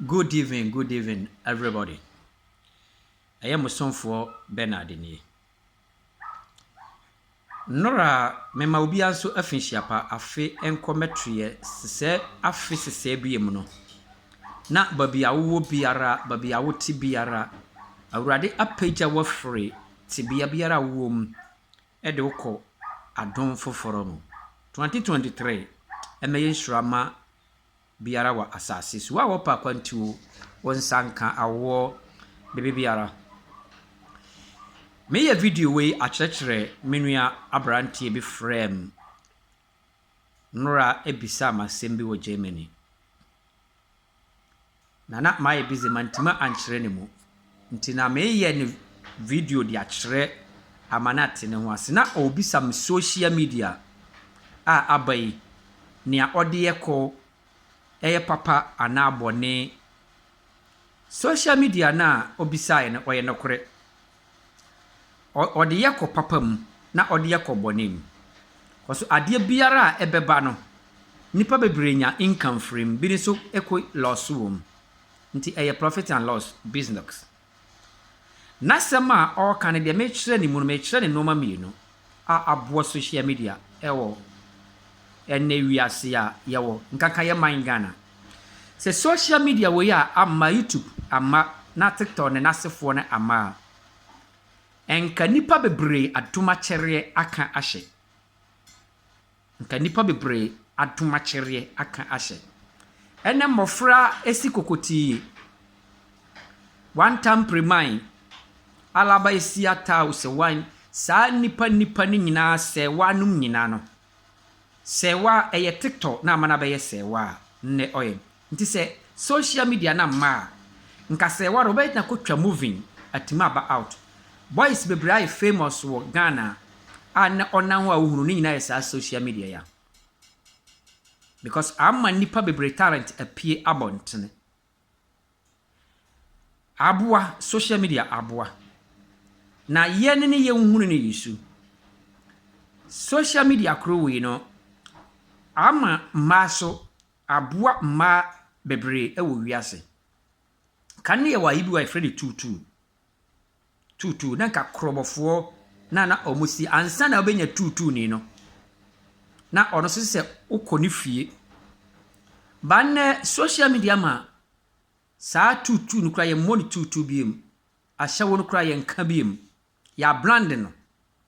Good evening, good evening everybody. Ɛyɛ mo somfoɔ Bernard nie. Nnora mema obiara nso afi nhyia pa afe nkɔ mmɛtoeɛ sesɛɛ afe sesɛɛ bie mu no. Na baabi a wowɔ biara, baabi a wote biara, Awurade apagya wo afiri tebea biara a wowɔ mu de wo kɔ adom foforɔ mu. 2023 ɛmmɛyɛ nhyira ma biara wɔ asase so. Wo a wɔpɛ akwantuo, wo nsa nka awoɔ, biribi biara. Meyɛ video wei akyerɛkyerɛ me nua aberanteɛ bi frɛɛ m nnora ebisa me asɛm bi wɔ Germany. Na na mayɛ busy mantumi ankyerɛ ne mu. Nti na meyɛ ne video de akyerɛ ama no ate ne ho ase. Na ɔrebisa me social media a aba yi, nea ɔde yɛ kɔ ɛyɛ papa anaa bɔne. Social media no a ɔbisaeɛ no, ɔyɛ nokorɛ. Ɔde yɛ kɔ papa mu na ɔde yɛ kɔ bɔne mu. Kɔso adeɛ biara a ɛbɛba no, nnipa bebree nya income firi mu, bi nso kɔ loss wɔ mu. Nti ɛyɛ profit and loss business. N'asɛm a ɔreka no deɛ mekyerɛ ne mu no, mekyerɛ ne nneɛma mmienu a aboa social media ɛwɔ ɛnɛ wiase a yɛwɔ nkanka yɛ man Ghana. Sɛ social media wɔ yi a ama YouTube ama na TikTok ne n'asefoɔ no ama a, nka nnipa bebree adom akyɛreɛ aka ahyɛ. Nka nnipa bebree adom akyɛreɛ aka ahyɛ. Ɛnɛ mmɔfra esi kokotii. One time premine, alaba esi ata sɛ saa nnipa nnipa no nyinaa sɛɛwa nom nyinaa no. Sɛɛwa ɛyɛ TikTok na ama no abɛyɛ sɛɛwa a nnɛ ɔyɛ. Nti sɛ social media na mma a, nka sɛɛwa no wobɛyɛ na kɔtwa movie atumi aba out. Boys bebree ayɛ famous wɔ Ghana a nnɛ ɔnam hɔ a wohunu ne nyinaa yɛ saa social media yi a. Because ama nnipa bebree talent apue abɔntene. Aboa social media aboa. Na yɛn ne yɛnhunu no yi so. Social media koro wei no, ama mmaa so aboa mmaa bebree wɔ wiase. Kan ne yɛwɔ ayi bi wɔ a yɛfrɛ no tuutuu. Tuutuu na nka korɔbɔfoɔ na na wɔn si ansa na wobɛnya tuutuuni no, na ɔno nso sɛ wokɔ ne fie. Ba nnɛ social media ma saa tuutuu no koraa yɛmmɔ no tuutuu bio. Ahyɛwo no koraa yɛnka bio. Yɛabrand no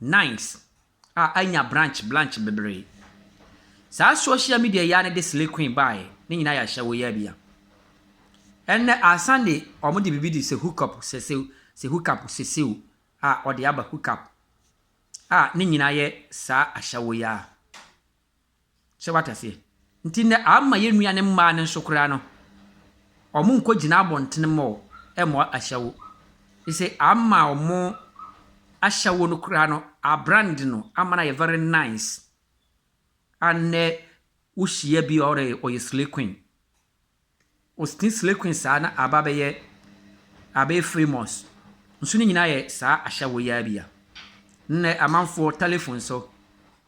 nice a anya branch branch bebree. Saa social media yi ara ne de slay queen baeɛ. Ne nyinaa yɛ ahyɛwo yi ara bi a. Ɛnnɛ asan de wɔde biribi de sɛ hook up sɛsɛw sɛ hook up sɛsɛw a ɔde aba hook up a ne nyinaa yɛ saa ahyɛwo yi ara. Sɛ wate aseɛ? Nti nnɛ ama yɛn nua ne mmaa no nso koraa no, wɔn nkɔ gyina abɔntene mɔ ɛmmɔ ahyɛwo. Sɛ ama wɔn ahyɛwo no koraa no, abrand no ama no ayɛ very nice. A nnɛ wohyia bi a ɔreyɛ ɔyɛ slay queen. Ɔsi slay queen saa na aba bɛyɛ abɛyɛ famous. Nso ne nyinaa yɛ saa ahyɛwo yi ara bi a. Nnɛ amanfoɔ telephone so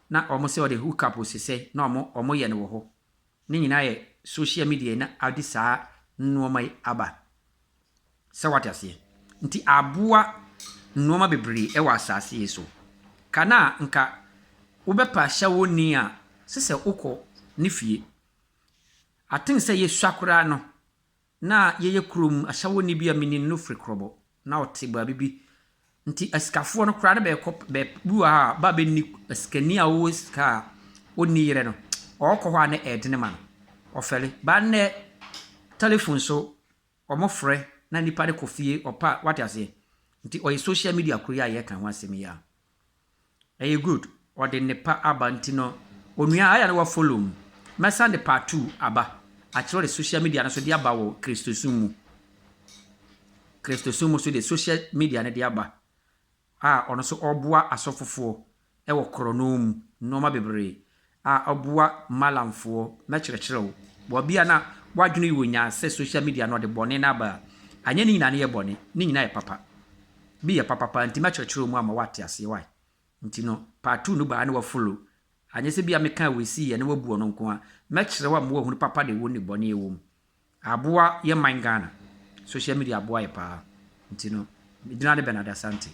na wɔn sɛ ɔde hook up sesɛ na wɔn wɔyɛ no wɔ hɔ. Ne nyinaa yɛ social media na ade saa nneɛma yi aba. Sɛ wate aseɛ? Nti aboa nneɛma bebree wɔ asase yi so. Kana a nka wobɛpɛ ahyɛwoni a sɛ sɛ wokɔ ne fie. Aten sɛ yɛsua koraa no, na yɛyɛ kurom ahyɛwoni bi a menim no firi Korɔbɔ na ɔte baabi bi. Nti asikafoɔ no koraa ne bɛkɔ bɛ bi wɔ ha a ba bɛnni asikani a ɔwɔ sika a ɔnni yerɛ no, ɔrekɔ hɔ a na ɛɛdene ma no. Ɔfɛle. Ba nnɛ telephone so wɔfrɛ na nipa de kɔ fie ɔpa a wate aseɛ. Nti ɔyɛ social media koro yi a yɛreka ho asɛm yi a. Ɛyɛ good. Ɔde nnepa aba nti no, onua ayɛ a na wafollow mu. Mɛsan de part two aba. Akyerɛ de social media no so de aba wɔ Kristosom mu. Kristosom mu so de social media no de aba a ɔno nso ɔreboa asɔfofoɔ wɔ korɔno mu nneɛma bebree a ɔboa malamfoɔ mɛkyerɛkyerɛ wo. Baabi a na wadwene yi wɔ nyaa sɛ social media no ɔde bɔne no aba a, anyɛ ne nyinaa no yɛ bɔne. Ne nyinaa yɛ papa. Bi yɛ papapa nti mɛkyerɛkyerɛ wo mu ama woate aseɛ wae. Nti no part two no baa na wafollow. Anyɛ sɛ bi a meka wei sii yɛ na wabu ɔno nko a, mɛkyerɛ wo ama woahunu papa de ɛwɔ mu ne bɔne ɛwɔ mu. Aboa yɛ man Ghana. Social media aboa yɛ paa. Nti no, me din ade Bernard Asante.